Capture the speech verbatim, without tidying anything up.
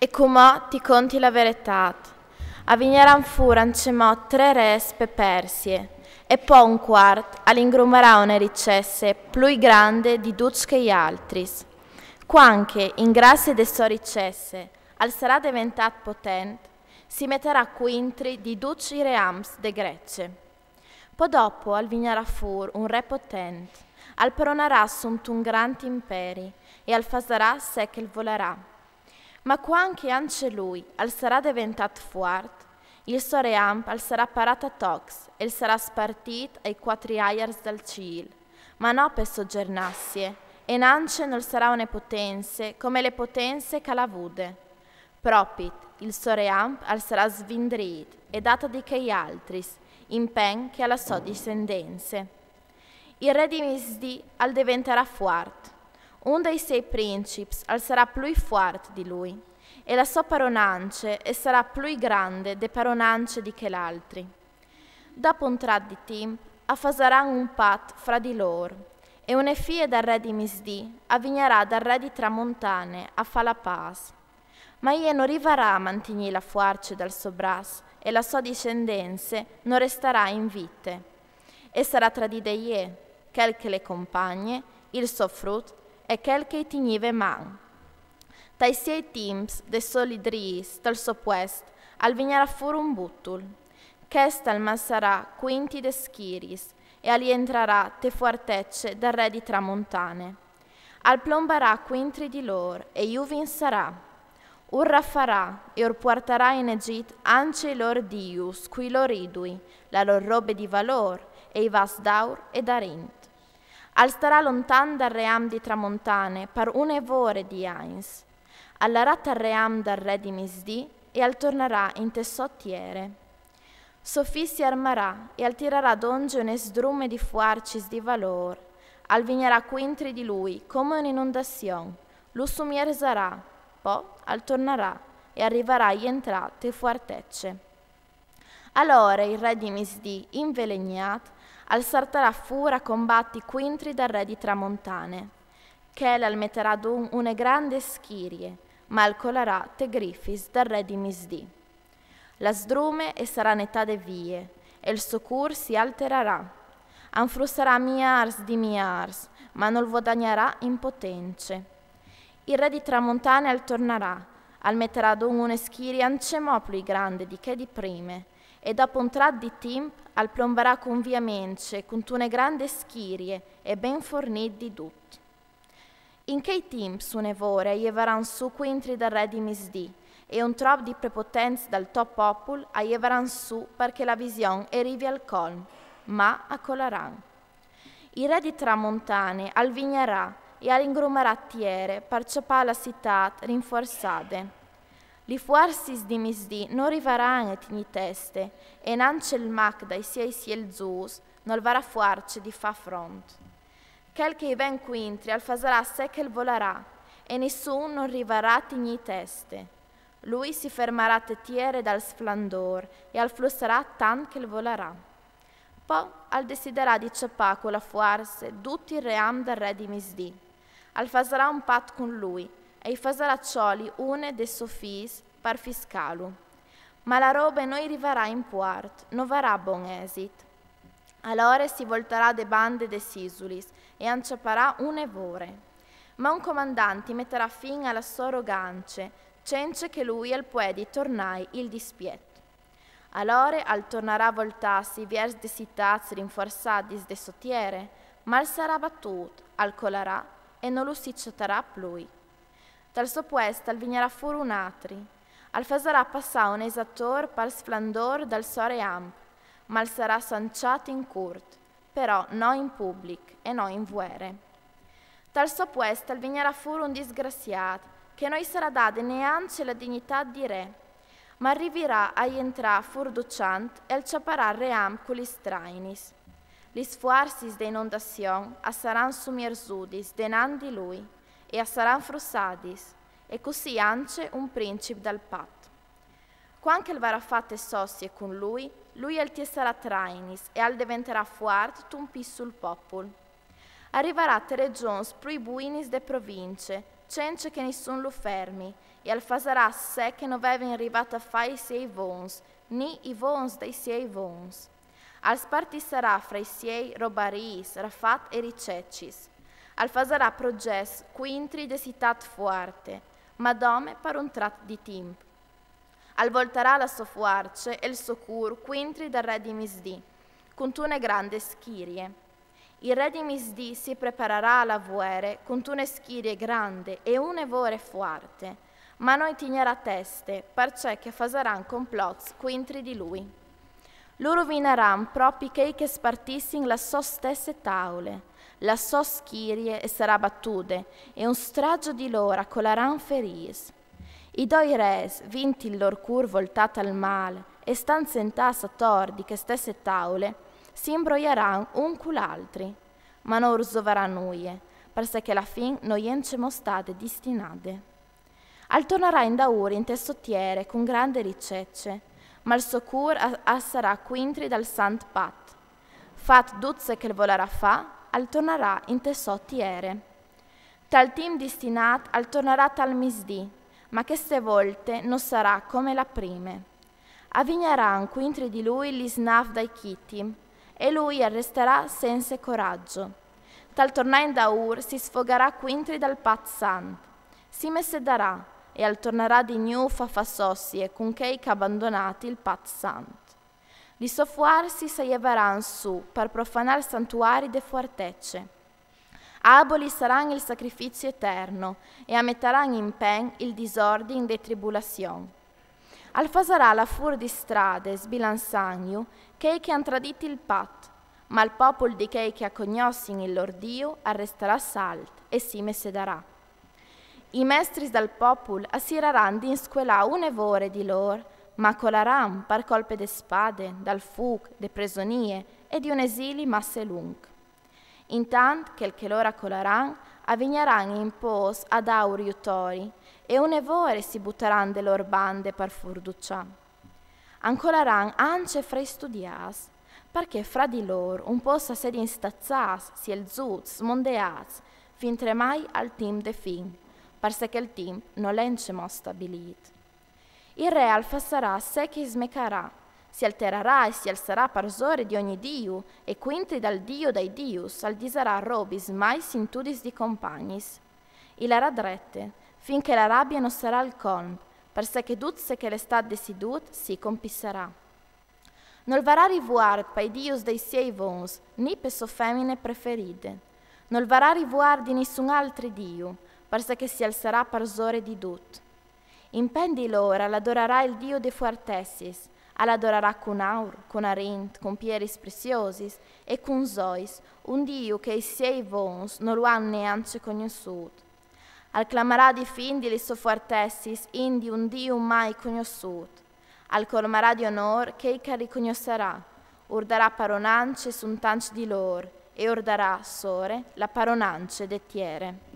E cumò ti conti la veretât. A vignaran fûr ancjemò trê rês pe Persie, e po un cuart al ingrumarà une ricesse plui grande di ducj chei altris. Cuant che, in gracie de sô ricesse, al sarà deventât potent, si metarà cuintri di ducj i reams de Grecie. Po dopo al vignarà fûr un re potent, al paronarà suntun grant imperi e al fasarà ce che al volarà. Ma cuant che ancje lui al sarà deventât fuart, il so ream al sarà parât a tocs e al sarà spartît ai cuatri aiars dal cîl, ma no pe sô gjernazie, e nancje nol sarà une potence come lis potencis che al à vude. Propit, il so ream al sarà svindrît e dât a di chei altris, in pen che a la sô discendence. Il re di misdì al deventarà fuart. Un dai siei princips al sarà plui fuart di lui, e la sô paronance e sarà plui grande de paronance di chel altri. Dopo un trat di timp, a fasaran un pat fra di lôr, e une fie dal re di misdì a vignarà dal re di tramontane a fâ la pâs. Ma jê no rivarà a mantignî la fuarce dal so braç, e la sô discendence no restarà in vite. E sarà tra di de jê, chel che le compagne, il so frut e chel che i tignive man. Tai siei timps de sô lidrîs tal so puest al vignarà fûr un butul. Chest al massarà cuintri des schiriis e al jentrarà te fuartece dal re di tramontane. Al plombarà cuintri di lôr e ju vinsarà. Ur rafarà e ur puartarà in Egjit ancje i lôr dius cui lôr idui, la lôr robe di valôr e i vas d'aur e d'arint. Al starà lontan dal ream di tramontane par une vore di agns. Al larà tal ream dal re di misdì e al tornarà inte sô tiere. So fi si armarà e al tirarà dongje une sdrume di fuarcis di valôr. Al vignarà cuintri di lui come une inondazion, lu sumierzarà, po al tornarà e al rivarà a jentrâ te fuartece. Alore il re di misdì, invelegnât, al sartarà fûr a combati cuintri dal re di tramontane. Chel al metarà adun une grande schirie, ma al colarà tes grifis dal re di misdì. La sdrume e sarà netade vie, e il so cûr si alterarà. A 'nt frussarà miârs di miârs, ma nol vuadagnarà in potence. Il re di tramontane al tornarà, al metarà adun une schirie ancjemò plui grande di chê di prime, e dopo un trat di timp al plombarà cun viamence cuntune grande schirie e ben fornît di dut. In chei timps une vore a jevaran sù cuintri dal re di misdì, e un trop di prepotents dal to popul a jevaran sù par che la vision e rivi al colm, ma a colaran. Il re di tramontane al vignarà e al ingrumarà tiere par cjapâ la citât rinfuarçade. Lis fuarcis di misdì no rivaran a tignî teste, e nancje il mac dai siei sielzûs nol varà fuarce di fâ front. Chel che i ven cuintri al fasarà ce che al volarà, e nissun nol rivarà a tignî teste. Lui si fermarà te tiere dal sflandôr e al flussarà tant che al volarà. Po al decidarà di cjapâ cu la fuarce dut il ream dal re di misdì. Al fasarà un pat cun lui e i fasarà cjoli une des sôs fiis par fiscâlu. Ma la robe no i rivarà in puart, no varà bon esit. Alore si voltarà de bande des isulis e a 'nt cjaparà une vore. Ma un comandant i metarà fin a la sô arogance, cence che lui al puedi tornâi il dispiet. Alore al tornarà a voltâsi viers des citâts rinfuarçadis de sô tiere, ma al sarà batût, al colarà e no lu si cjatarà plui. Dal so puest al vignarà fûr un altri. Al fasarà passâ un esator pal sflandôr dal so ream, ma al sarà sançât in curt, però no in public e no in vuere. Dal so puest al vignarà fûr un disgraciât, che no i sarà dade neancje la dignitât di re, ma al rivarà a jentrâ fûr ducj ant e al cjaparà il ream cu lis trainis. Lis fuarcis de inondazion a saran sumierzudis denant di lui e a saran frussadis, e cussì ancje un princip dal pat. Cuant che al varà fate socie cun lui, lui al tiessarà trainis e al deventarà fuart tun pît sul popul. Al rivarà te regjons plui buinis de provincie, cence che nissun lu fermi, e al fasarà se che no vevin rivât a fâ i siei vons, ni i vons dai siei vons. Al spartissarà fra i siei robariis, rafat e ricecis. Al fasarà progets cuintri de citât fuarte, ma dome par un trat di timp. Al voltarà la sô fuarce e il so cûr cuintri dal re di misdì, cuntune grande schirie. Il re di misdì si prepararà a la vuere cuntune schirie grande e une vore fuarte, ma no i tignarà teste, parcè che fasaran complots cuintri di lui. Lu ruvinaran propi chei che spartissin la sô stesse taule. La sô schirie e sarà batude, e un stragio di lôr a colaran ferîts. I doi res, vint il lôr cûr voltât al mâl e stant sentâts ator di chê stesse taule, si imbroiaran un cul altri. Ma no ur zovarà nuie, parcè che la fin no je ancjemò stade distinade. Al tornarà indaûr inte sô tiere cun grande ricece, ma il so cûr a, a sarà cuintri dal sant Pat. Fat dut ce che al volarà fâ, al tornarà inte sô tiere. Tal timp distinât al tornarà tal misdì, ma cheste volte no sarà come la prime. A vignaran cuintri di lui lis nâfs dai Chitim, e lui al restarà sense coragjo. Tal tornâ indaûr si sfogarà cuintri dal Pat Sant, si messedarà e al tornarà di gnûf a fâ sossie cun chei che à bandonât il Pat Sant. Li sô fuarcis a jevaran sù par profanâ il santuari de fuartece. A abolissaran il sacrifizi eterno e a metaran in pen il disordin de tribulazion. Al fasarà lâ fûr di strade sbilançantju chei che a àn tradît il Pat, ma il popul di chei che a cognossin il lôr Diu al restarà salt e si messedarà. I mestris dal popul a siraran di inscuelâ une vore di lôr, ma a colaran par colpe de spade, dal fûc, de presonie e di un esili masse lunc. Intant che, che lôr a colaran, a vignaran in pôs a dâur jutori, e une vore si butaran de lôr bande par furduçâ. A colaran ancje fra i studiâts, parcè che fra di lôr un pôs a sedin staçâts, sielzûts, smondeâts, fintremai al timp de fin, parcè che il timp nol è ancjemò stabilît. Il re al fasarà ce che i smecarà, si alterarà e si alçarà parsore di ogni diu, e cuintri dal Diu dai dius al disarà robis mai sintudis di compagnis. I larà drete, fin che la rabie no sarà al colm, parcè che dut ce che al è stât decidût si compissarà. Nol varà rivuart pai dius dai siei vons, ni pe sô femine preferide. Nol varà rivuart di nissun altri diu, parcè che si alçarà parsore di dut. In pen di lôr al adorarà il Diu de fuartessis, al adorarà cun aur, cun arint, cun pieris preziosis e cun zois, un Diu che i siei vons no lu àn neancje cognossût. Al clamarà di fin di li sô fuartessis int di un Diu mai cognossût. Al colmarà di onôr chei che al ricognossarà, ur darà paronance suntance di lôr e ur darà sore la paronance de tiere.